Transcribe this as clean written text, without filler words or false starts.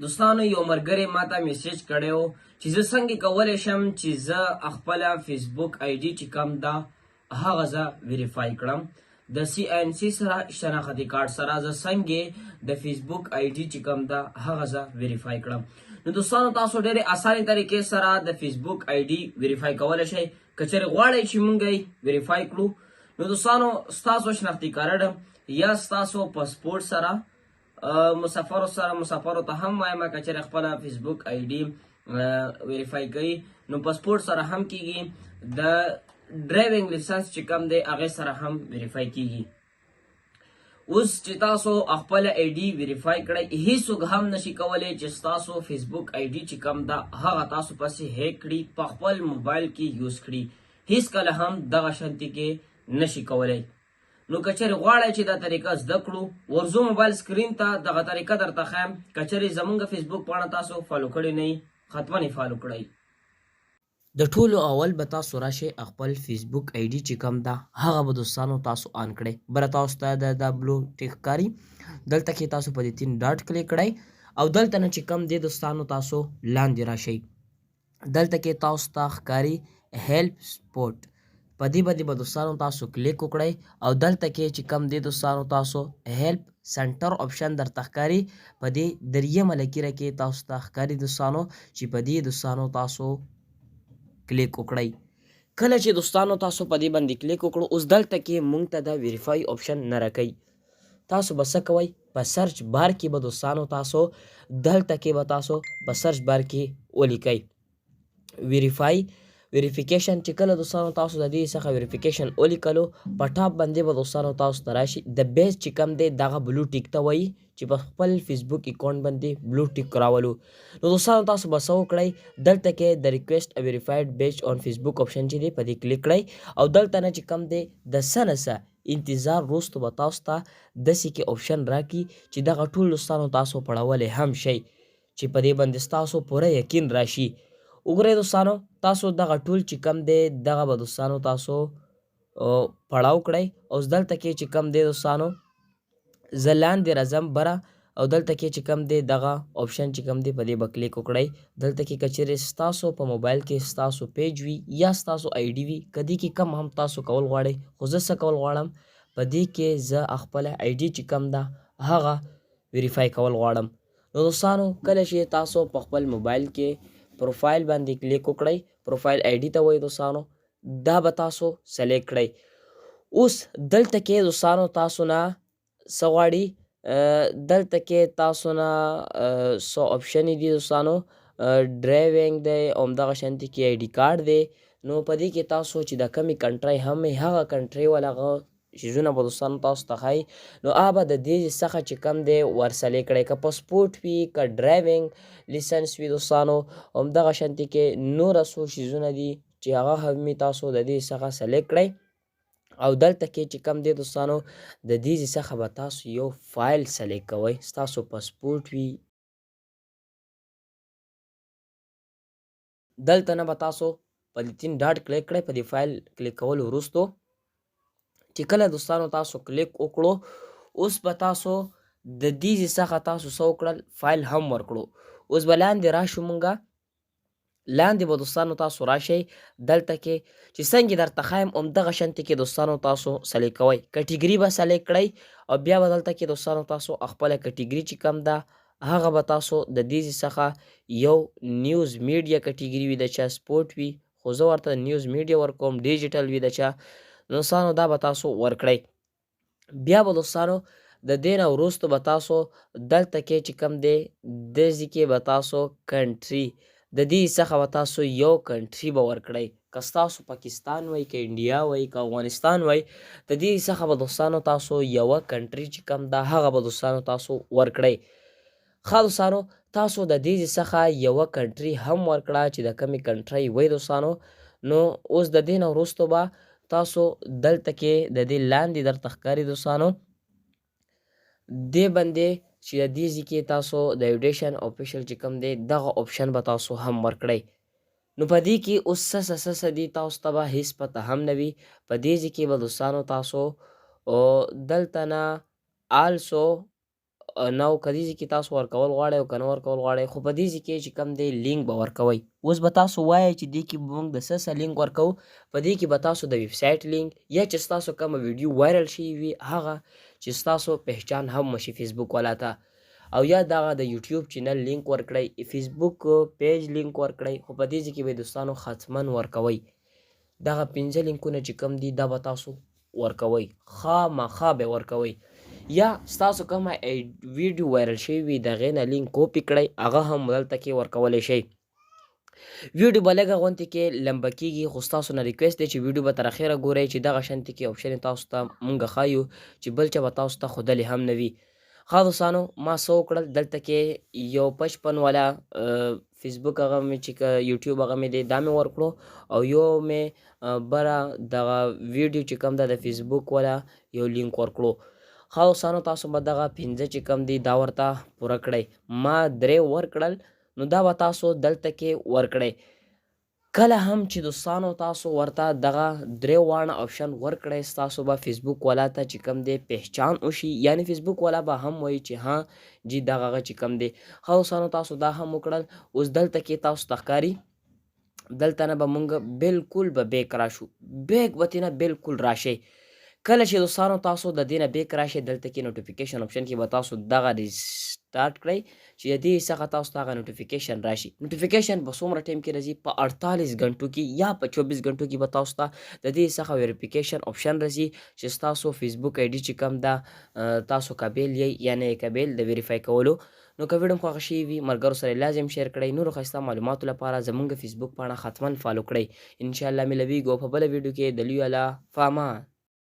دوستانو، یو ملګری ماته میسج کړی و چې زه څنګه کولی شم چې زه خپله فیسبوک آی ډي چې کوم ده هغه زه ویریفای کړم د سی این سی سره، شناختي کارت سره. زه څنګه د فیسبوک آی ډي چې کوم ده هغه زه ویریفای کړم؟ نو دوستانو، تاسو ډېرې اسانې طریقې سره د فیسبوک آی ډي ویریفای کولی شئ. که چېرې غواړئ چې مونږ یې ویریفای کړو، نو دوستانو، ستاسو شناختي کارت یا ستاسو پاسپورت سره، مسافرو سره، مسافرو ته هم وایم که چېرې خپله فیسبوک آی ډي ویریفای کوي نو پاسپورت سره هم کیږي، د ډرایوینګ لایسنس چې کوم دی هغې سره هم ویریفای کیږي. اوس چې تاسو خپل آی ډي ویریفای کړئ، هیڅوک هم نشي کولی چې ستاسو فیسبوک آی ډي چې کوم ده هغه تاسو پسې هیک کړي، په خپل موبایل کې یوز کړي. هیڅ کله هم دغه شانتي کې نشي کولی. نو که چېرې غواړئ چې دا طریقه زده کړو، ورځو موبایل سکرین ته، دغه طریقه درته ښیم. که چېرې زمونږ فیسبوک پاڼه تاسو فالو کړې نه، حتما یې فالو کړئ. د ټولو اول به تاسو راشئ، خپل فیسبوک آی ډي چې کوم ده هغه به دوستانو تاسو آن کړئ. بره تاسو ته د بلو ټیک ښکاري، دلته کې تاسو په دې تین ډاټ کلیک کړئ او دلته نه چې کوم دی دوستانو تاسو لاندې راشئ. دلته کې تاسو ته ښکاري هیلپ سپورټ، په دې باندې به دوستانو تاسو کلیک وکړئ او دلته کې چې کوم دی دوستانو تاسو هیلپ سنټر اپشن درته ښکاري. په دې دریمه لکیره کې تاسو ته ښکاري دوستانو چې په دې دوستانو تاسو کلیک وکړئ. کله چې دوستانو تاسو په دې باندې کلیک وکړو، اوس دلته کې مونږ ته د ویریفای اپشن نه راکوي. تاسو به څه کوئ؟ په سرچ بار کې به دوستانو تاسو دلته کې به تاسو په سرچ بار کې ولیکئ ویریفای، ویریفیکیشن. چې کله دوستانو تاسو د دې څخه ویریفیکیشن ولیکلو، په ټاپ باندې به دوستانو تاسو ته راشي. د بیج چې کوم دی دغه بلو ټیک ته وایي چې په خپل فیسبوک اکاونټ باندې بلو ټیک راولو. نو دوستانو، تاسو به څه وکړئ؟ دلته کې د ریکویسټ ا ویریفایډ بیج آن فیسبوک اپشن چې دی په دې کلیک کړئ او دلته نه چې کوم دی د څه نه څه انتظار وروسته به تاسو ته داسې کې اپشن راکړي چې دغه ټول دوستانو تاسو پړولی هم شئ چې په دې باندې ستاسو پوره یقین راشي. وګورئ دوستانو، تاسو دغه ټول چې کم دی دغه به دوستانو تاسو پړاو کړئ. اوس دلته کې چې کم دی دوستانو زه لاندې راځم بره او دلته کې چې کم دی دغه اپشن چې کم دی په دې به کلیک وکړئ. دلته کې که چېرې ستاسو په موبایل کې ستاسو پیج وي یا ستاسو آی ډي وي، که دې کې کم هم تاسو کول غواړئ، خو زه څه کول غواړم؟ په دې کې زه خپله آی ډي چې کم ده هغه ویریفای کول غواړم. نو دوستانو، کله چې تاسو په خپل موبایل کې پروفایل باندې کلیک وکړئ، پروفایل آی ډي ته وایي دوستانو، دا به تاسو سلیکټ کړئ. اوس دلته کې دوستانو تاسو نه څه غواړي؟ دلته کې تاسو نه څو اپشن دي دوستانو، ډرایوینګ دی او همدغه شانتې کې آی ډي کارت دی. نو په دې کې تاسو چې د کمې کنټرۍ هم هغه کنټرۍ والا هغه شیزونه به دوستانو تاسو ته ښایي. نو هغه به د دې څخه چې کم دی ورسلې کړئ، که پاسپورټ وي، که ډرایوینګ لایسنس وي دوستانو، همدغه شانتې کې نور څو شیزونه دي چې هغه هم تاسو د دې څخه سلیکټ کړئ او دلته کې چې کم دی دوستانو د دې څخه به تاسو یو فایل سلیکټ کوئ، ستاسو پاسپورټ وي. دلته نه به تاسو په دې تین ډاټ کلیک کړئ. په دې فایل کلیک کولو وروسته چې کله دوستانو تاسو کلیک وکړو، اوس به تاسو د دې څخه تاسو څه وکړل؟ فایل هم ورکړو. اوس به لاندې راشو مونږه. لاندې به دوستانو تاسو راشئ، دلته کې چې څنګه درته ښایم همدغه شانتې کې دوستانو تاسو سلیکټ کوئ. کټیګري به سلیکټ کړئ او بیا به دلته کې دوستانو تاسو خپله کټیګري چې کوم ده هغه به تاسو د دې څخه یو نیوز میډیا کټیګري وي، د چا سپورټ وي، خو زه ورته نیوز میډیا ورکوم، ډیجیټل وي د چا، دوستانو دا به تاسو ورکړئ. بیا به دوستانو د دې نه وروسته به تاسو دلته کې چې کوم دی د ځای کې به تاسو کنټري د دې څخه به تاسو یو کنټري به ورکړئ. که ستاسو پاکستان وای، که انډیا وای، که افغانستان وای، د دې څخه به دوستانو تاسو یوه کنټري چې کوم ده هغه به دوستانو تاسو ورکړئ. ښه دوستانو، تاسو د دې څخه یوه کنټري هم ورکړه چې د کمې کنټري وای دوستانو. نو اوس د دې نه وروسته به تاسو دلته کې د دې لاندې درته ښکاري دوستانو دې باندې چې د دې ځای کې تاسو د ایډیشن افیشل چې کوم دی دغه اپشن به تاسو هم ورکړئ. نو په دې کې اوس څه څه څه څه دي تاسو ته به هیڅ پته هم نه وي. په دې ځای کې به دوستانو تاسو دلته نه آلسو نو که دې ځای کې تاسو ورکول غواړئ او که نه ورکول غواړئ، خو په دې ځای کې چې کوم دی لینک به ورکوئ. اوس به تاسو وایئ چې دې کې به موږ د څه څه لینک ورکوو. په دې کې به تاسو د ویب سایټ لینک یا چې ستاسو کومه ویډیو وایرل شوي وي هغه چې ستاسو پهچان هم وشي فیسبوک والا ته، او یا دغه د یوټیوب چینل لینک ورکړئ، فیسبوک پیج لینک ورکړئ. خو په دې ځای کې به دوستانو حتما ورکوئ دغه 5 لینکونه چې کوم دي دا به تاسو ورکوئ، خامخا به ورکوئ. یا ستاسو کومه ویډیو وایرل شوي وي د هغې نه لینک کوپي کړئ، هغه هم دلته کې ورکولی شئ. ویډیو به لږه غونتې کې لمبه کېږي، خو ستاسو نه ریکویسټ دی چې ویډیو به تر اخره ګورئ چې دغه شانتې کې اپشن تاسو ته مونږ ښایو چې بل چا به تاسو ته ښودلې هم نه وي. ښه دوستانو، ما څه وکړل دلته کې یو 55 والا فیسبوک هغه مې چې یوټیوب هغه مې دی دا مې ورکړو، او یو مې بره دغه ویډیو چې کوم ده د فیسبوک والا یو لینک ورکړو. ښه دوستانو، تاسو به دغه 5 چې کوم دي دا ورته پوره کړئ. ما 3 ورکړل، نو دا به تاسو دلته کې ورکړئ. کله هم چې دوستانو تاسو ورته دغه 3 واړه اپشن ورکړئ، ستاسو به فیسبوک والا ته چې کوم دی پهچان وشي، یعنی فیسبوک والا به هم وایي چې ها جی دغه هغه چې کوم دی. ښه دوستانو، تاسو دا هم وکړل. اوس دلته کې تاسو ته ښکاري دلته نه به مونږ بالکل به بیک راشو، بیک به ترې نه بالکل راشئ. کله چې دوستانو تاسو د دې نه بیک راشئ، دلته کې نوټیفیکیشن اپشن کې به تاسو دغه ریسټارټ کړئ چې د دې څخه تاسو ته هغه نوټیفیکیشن راشي. نوټیفیکیشن په څومره ټایم کې راځي؟ په 48 غنټو کې یا په 24 غنټو کې به تاسو ته د دې څخه ویریفیکیشن اپشن راځي چې ستاسو فیسبوک آی ډي چې کوم ده تاسو قابل یئ یا نه یئ قابل د ویریفای کولو. نو که ویډیو مو خوښه شوې وي ملګرو سره لازم شیر کړئ. نورو ښایسته معلوماتو لپاره زمونږ فیسبوک پاڼه حتما فالو کړئ. انشاءالله ملویږو په بله ویډیو کې. د لوی الله فامان.